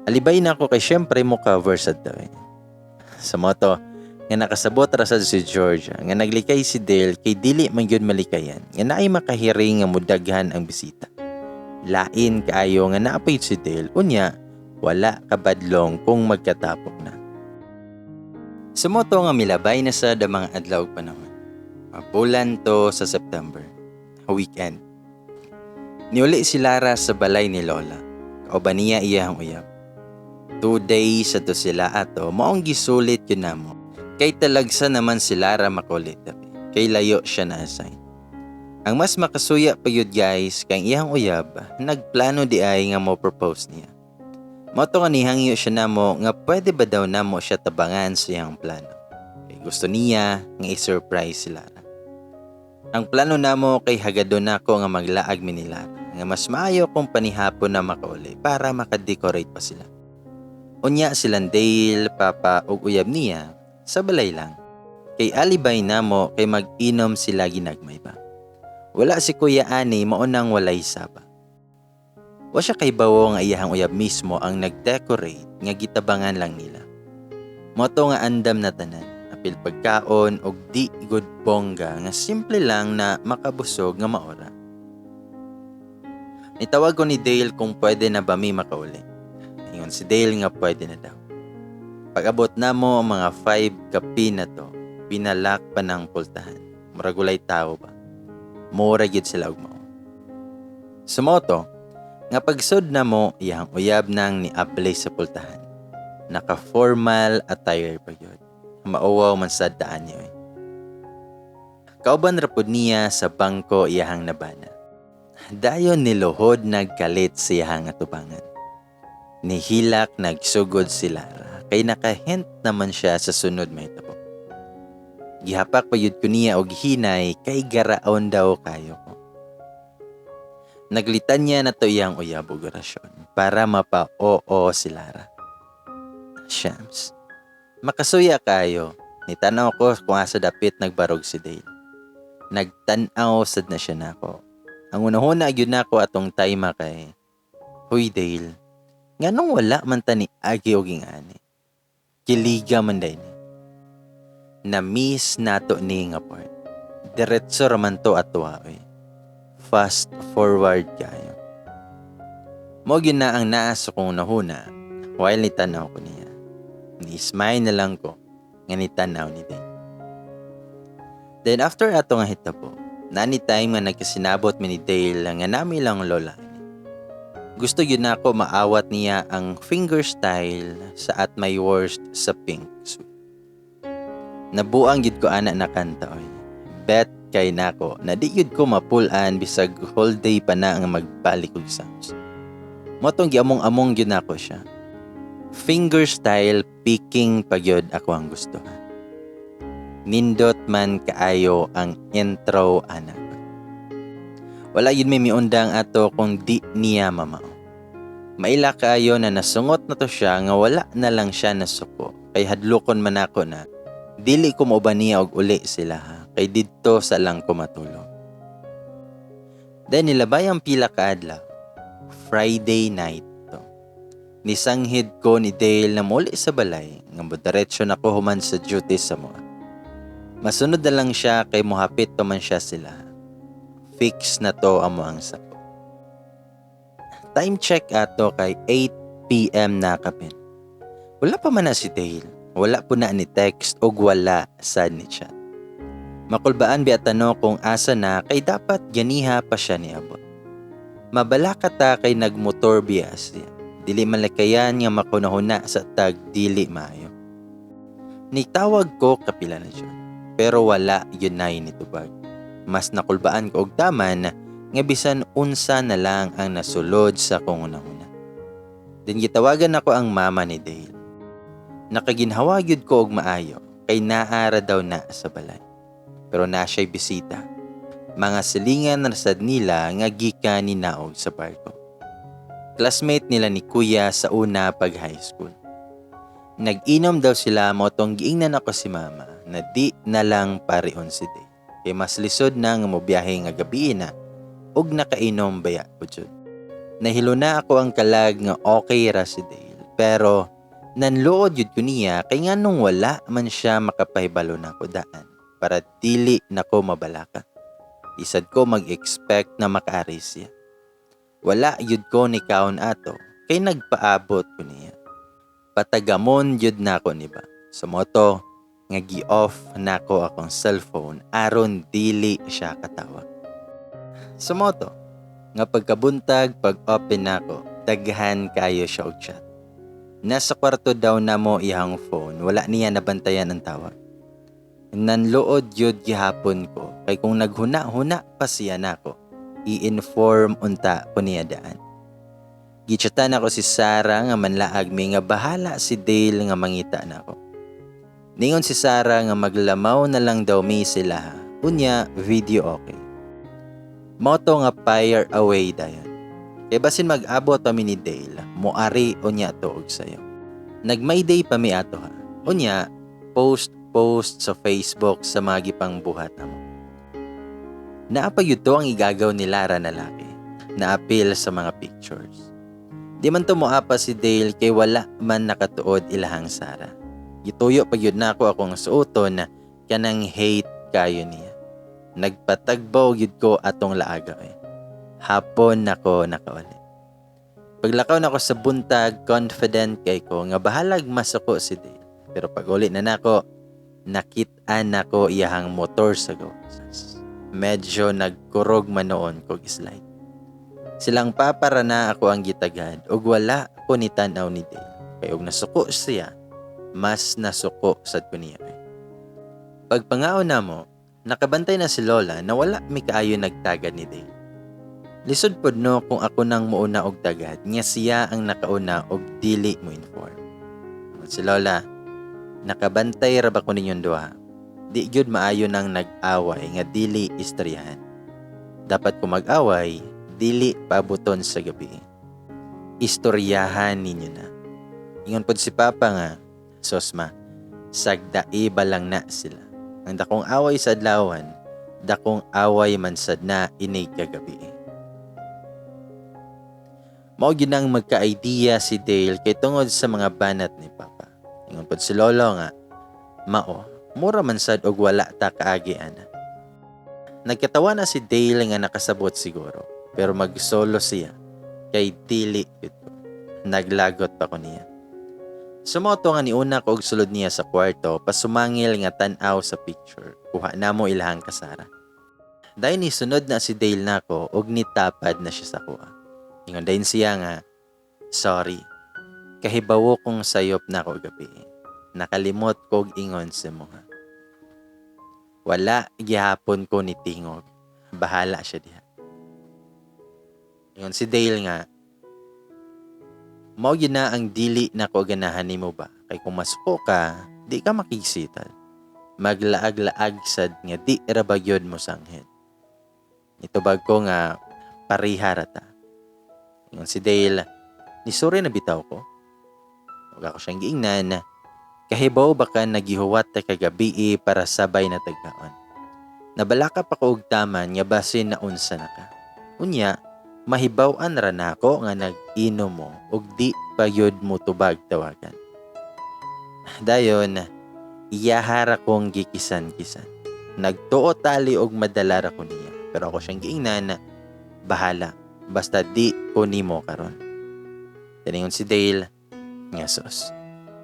Alibay na ako kay syempre mo cover sad daw eh. Sa moto, nga nakasabot ra sad si Georgia, nga naglikay si Dale kay dili man gyud malikayan, nga naay makahiring nga mudaghan ang bisita. Lain kaayo nga naapay si Dale, unya, wala kabadlong kung magkatapok na. Sa moto nga milabay na sad ang mga adlaw ug panahon. Bulan to sa September, weekend. Niuli si Lara sa balay ni Lola. Kauban niya iyang uyab. 2 days sa to sila ato, maong gisulit yun namo. Kay talagsa naman si Lara makulit diri. Kay layo siya na assign. Ang mas makasuya pa yun, guys, kay ang iyang uyab, nagplano di ay nga mo propose niya. Mao to nga nihangyo siya namo nga pwede ba daw namo siya tabangan sa iyang plano. Kay gusto niya nga i-surprise si Lara. Ang plano namo kay hagadon nako nga maglaag mi ni Lara nga mas maayo kung panihapon na makauli para makadecorate pa sila. Unya silang Dale, papa ug uyab niya sa balay lang. Kay alibay namo kay mag-inom sila ginagmay ba. Wala si Kuya ani, mao nang walay saba. Wa siya kaybawo nga iyahang uyab mismo ang nag-decorate nga gitabangan lang nila. Mao to nga andam na tanan, apil pagkaon og di gud bongga nga simple lang na makabusog nga maora. Nitawag ko ni Dale kung pwede na ba mi makauli. Ingon si Dale nga pwede na daw. Pag-abot namo mga 5 kapi na to, pinalak pa ng pultahan. Murag walay tao ba? Mura gyud sila og mao. Sumoto, nga pagsud namo, iyang uyab nang niable sa pultahan. Naka-formal attire pa gyud. Mauwaw man sa daan niyo eh. Kauban ra pud niya sa bangko iyahang nabana. Dayon niluhod nagkalit sa iyahang atubangan. Nihilak nagsugod si Lara kay nakahint naman siya sa sunod mahitabo. Gihapak pa yud ko niya og hinay kay garaon daw kayo ko. Naglitan niya na to iyang uyab og orasyon para mapa-oo si Lara. Shams. Makasuya kayo. Nitanaw ko kung asa dapit nagbarog si Dale. Nagtan-aw sad na siya nako. Ang unahuna gyud nako atong time kay, "Huy Dale, nganong wala man ta ni agi og ingani? Kiliga man day ni." Na-miss nato ni nga part. Diretso raman to atwa oy. Fast forward kayo. Mo gyud na ang naa sa kong nahuna while nitanaw ko niya. Ni-smile na lang ko nga Nga nitan-aw ni Dale. Then after ato nga hitabo, nani time nga nagkasinabot mi ni Dale nga nami lang lola. Gusto gyud nako maawat niya ang fingerstyle sa "At My Worst" sa Pink Sweet. Nabuang gyud ko ana na kanta oy. Bet kay nako na di gyud ko mapul-an bisag whole day pa na nga magbalik og sounds. Mao tong giamong-among gyud nako siya. Fingerstyle picking pa gyud ako ang gusto. Nindot man kaayo ang intro ana. Wala gyud may miundang ato kung di niya mamao. Maila kaayo na nasungot na to siya nga wala na lang siya nasuko kay hadlokon man ako na dili ko mauban niya og uli sila ha, kay didto sa lang ko matulog. Then nilabay ang pila ka adlaw. Friday night to. Nisanghid ko ni Dale na muli sa balay nga modiretso na ko human sa duty sa moa. Masunod na lang siya kay mohapit pa man siya sila. Fix na to amo ang sako. Time check ato kay 8 p.m. na kapin. Wala pa man na si Dale. Wala po na ni text og wala sad ni chat. Makulbaan biya tano kung asa na kay dapat ganiha pa siya niabot. Mabalaka ta kay nagmotor biya siya. Dili malakayan nga makunahuna sa tag dili maayo. Nitawag ko kapila na siya. Pero wala yun na nitubag. Mas nakulbaan ko og taman nga bisan unsa na lang ang nasulod sa kong unahuna. Then gitawagan ako ang mama ni Dale. Nakaginhawa gyud ko og maayo kay naara daw na sa balay. Pero na siya'y bisita. Mga silingan na sad nila nga gikan ni naog sa barko. Classmate nila ni kuya sa una pag high school. Nag-inom daw sila, mao tong giingnan ako si mama na di na lang parihon si Dale. Kay mas lisod na nga mobiyahe nga gabi na ug nakainom baya po jud. Nahilo na ako ang kalag nga okay ra si Dale, pero nanluod yun ko niya kay nganong wala man siya makapahibalo nako daan para dili nako mabalaka. Isad ko mag-expect na makaari siya. Wala yun ko ni kaon ato kay nagpaabot ko niya. Patagamon yun nako ni ba. Sa moto nga gi-off nako akong cellphone aron dili siya katawag. Sa moto nga pagkabuntag, pag-open nako, daghan kayo siya og chat. Nasa kwarto daw namo iyang phone, wala niya nabantayan ang tawag. Nanluod yun gihapon ko kay kung naghuna-huna pa siya nako, i-inform unta ko niya daan. Gichatan ako si Sarah nga manlaag mi nga bahala si Dale nga mangita nako. Ningon si Sarah nga maglamaw na lang daw mi sila. Unya, video okay. Moto nga fire away dayon. Kay basin mag-abot pa mi ni Dale, moari unya to og sayo. Nag-my day pa mi ato ha. Unya, post post sa Facebook sa mga gipang buhat amo. Naa pa gyud to ang igagaw ni Lara na laki. Naapil sa mga pictures. Di man to moapa si Dale kay wala man nakatuod ilahang Sara. Gituyo pa gyud nako akong suoton kanang hate kayo niya. Nagpatagbaw gyud ko atong laaga eh. Hapon nako nakauli. Paglakaw nako sa buntag, confident kay ko nga bahalag masuko si Dale. Pero pag uli na nako, nakit-an nako iyahang motor sa gawas. Medyo nagkurog man noon kog slide. Silang papa ra na ako ang gitagad ug wala ko ni tan-aw ni Dale. Kay og nasuko siya, mas nasuko sad ko niya. Pagpangaon namo, nakabantay na si Lola na wala mi kaayo nagtagad ni Dale. Lisod pod no kung ako nang muuna og tagad nga siya ang nakauna og dili mo inform. Si Lola, "Nakabantay ra ba ko ninyong duha? Di gyud maayo nang nag-away nga dili istoryahan. Dapat kung mag-away, dili paabuton sa gabi. Istoryahan ninyo na." Ingon pod si Papa nga, "Sosma, sagdai ba lang na sila. Ang dakong away sa adlawan, dakong away man sad na inig kagabi." Mao gyud nang magka-idea si Dale kay tungod sa mga banat ni Papa. Ingon pod si Lolo nga, "Mao, mura man sad og wala ta kaagi ana." Nagkatawa na si Dale nga nakasabot siguro, pero magsolo siya kay dili gyud ko. Naglagot pa ko niya. Sa mao to nga niuna ko og sulod niya sa kwarto pasumangil nga tan-aw sa picture. Kuha namo ilahang kasara. Dayon nisunod na si Dale nako og nitapad na siya sa kuha. Ingon dayon siya nga, "Sorry. Kahibawo kong sayop nako gabi. Nakalimot kog ingon sa imuha." Wala gihapon ko nitingog. Bahala siya diha. Ingon si Dale nga, "Mao gyud na ang dili nako ganahan nimo ba? Kay kung masuko ka, di ka makigsital. Maglaag-laag sad nga di ra ba gyud mo sanghid." Nitubag ko nga pareha ra ta. Ingon si Dale, "Nisuri na bitaw ko." Ug ako siyang giingnan, "Kahibaw ba ka nagihuwat ta kagabii para sabay na tagkaon? Nabalaka pa ko og taman nga basin na unsa na ka. Unya, mahibaw-an ra nako nga nag-inom mo ug di pa gyud mo tubag tawagan." Dayon, iyaha ra kong gikisan-kisan. Nagtuo tali og madala ra ko niya. Pero ako siyang giingnan, "Bahala, basta di ko nimo karon." Tiningon si Dale, nga sus.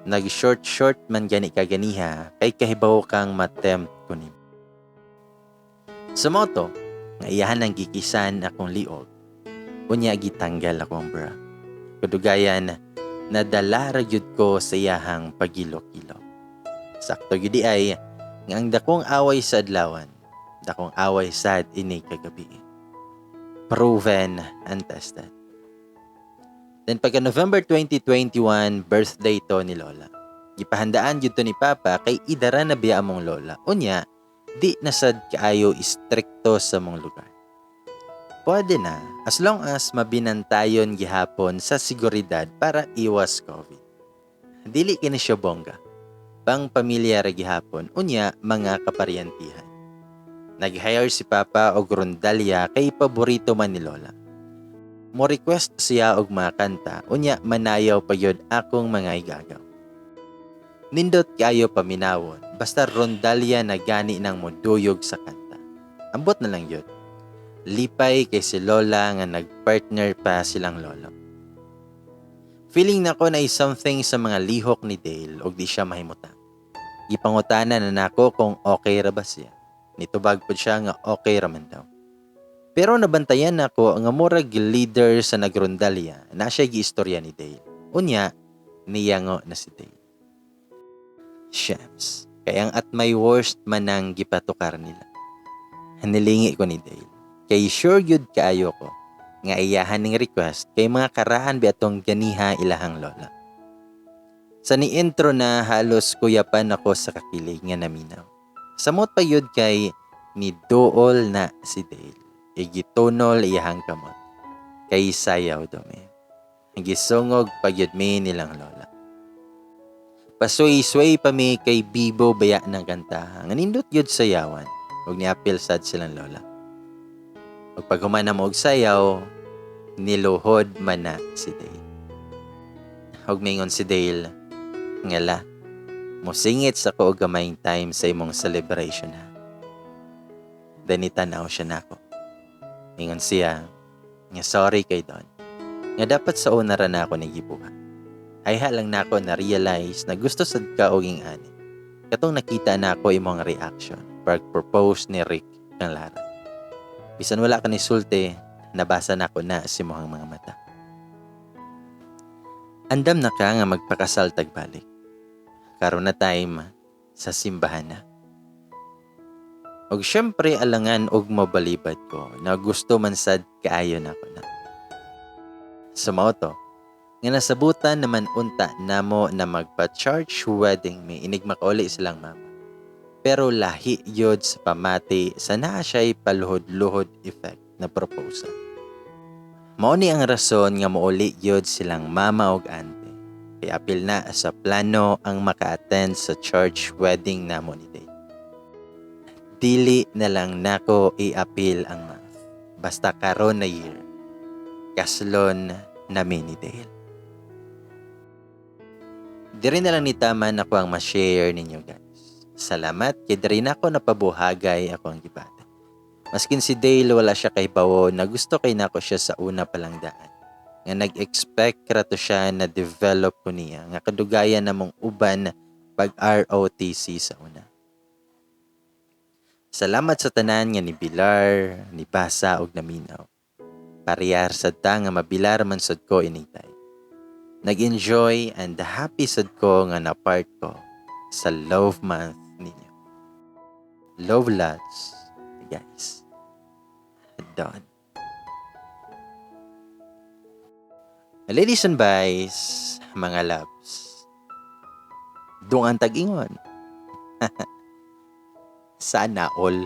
Nag-short-short man gani ka ganiha kay kahibaw kang matempt ko nimo. Sa mao to, nga iyahan ang gikisan akong liog. Unya gitanggal akong bra. Kadugayan, nadala ra gyud ko sa iyahang pagilok-ilok. Sakto gyud di ay nga ang dakong away sa adlawan, dakong away sad ini kagabi. Proven and tested. Then pagka November 2021, birthday to ni Lola. Gipahandaan gyud to ni Papa kay idara na biya among Lola. Unya, di na sad kaayo istrikto sa mong lugar. Pwede na as long as mabinantayon gihapon sa seguridad para iwas COVID. Dili kini siya bongga. Pang pamilya ra gihapon, unya mga kaparyantihan. Nag-hire si Papa og rondalya kay paborito man ni Lola. Mo request siya og mga kanta, unya manayaw pa gyud akong mga igagaw. Nindot kaayo paminawon, basta rondalya na gani nang moduyog sa kanta. Ambot na lang yun. Lipay kay si Lola nga nagpartner pa silang lolo. Feeling nako na something sa mga lihok ni Dale og di siya mahimutang. Gipangutana na nako kung okay ra ba siya. Nitubag pud siya nga okay ra man daw. Pero nabantayan nako nga murag leader sa nagrondalya na siya giistorya ni Dale. Unya, niyango na si Dale. Shems, kay ang At My Worst man ang gipatukar nila. Nilingi ko ni Dale. Kay sure gyud kaayo ko nga iyahan ning request kay mga karaan bi atong ganiha ilahang lola. Sa ni-intro na halos kuyapan ako sa kakilig nga naminaw. Samot pa yun kay ni duol na si Dale. Igitunol iyahang kamot. Kay sayaw dumi. Gisungog pa gyud mi nilang lola. Pasway-sway pa mi kay Bibo baya ng kanta. Nga nindot gyud sayawan. Ug niapil sad silang lola. Ug paghuman na mo og sayaw, niluhod man na si Dale. Ug mingon si Dale, "Ngala, musingit sa ko og gamayng time sa imong celebration ha." Then tanaw siya nako. Ingon siya, nga sorry kay Don. Nga dapat sa una ra na ako nagibuhat. Ayha lang nako na realize na gusto sad ka og ani. Katong nakita na ako imong reaction pag propose ni Rick kang Lara. Bisan wala ka ni sulti, nabasa nako na sa imong mga mata. Andam na ka nga magpakasal tagbalik. Karon na time sa simbahan na. Og syempre alangan og mabalibad ko na gusto man sad kaayo nako na. Sa mao to, nga nasabutan naman unta namo na magpa-church wedding mi inig makauli silang mama. Pero lahi yod sa pamati sa naa siya'y paluhod-luhod effect na proposal. Mao ni ang rason nga mouli yod silang mama og ante. Kay apil na sa plano ang maka-attend sa church wedding namo ni Dale. Dili na lang nako i-apil ang math. Basta karon na year. Kaslon nami ni Dale. Diri na lang ni taman ako ang ma-share ninyo, guys. Salamat kay diri na ako napabuhagay ako ang gibati. Maskin si Dale wala siya kay bawo na gusto kay nako siya sa una pa lang daan. Nga nag-expect ra to siya na develop ko niya nga kadugayan namong uban pag ROTC sa una. Salamat sa tanan nga ni Bilar, ni Basa og naminaw. Parehar sad ta nga mabilar man sad ko ining time. Nag-enjoy and happy sad ko nga na part ko sa Love Month ninyo. Love lots, guys. Done. Ladies and boys, mga loves. Dungan tag-ingon. Sana all.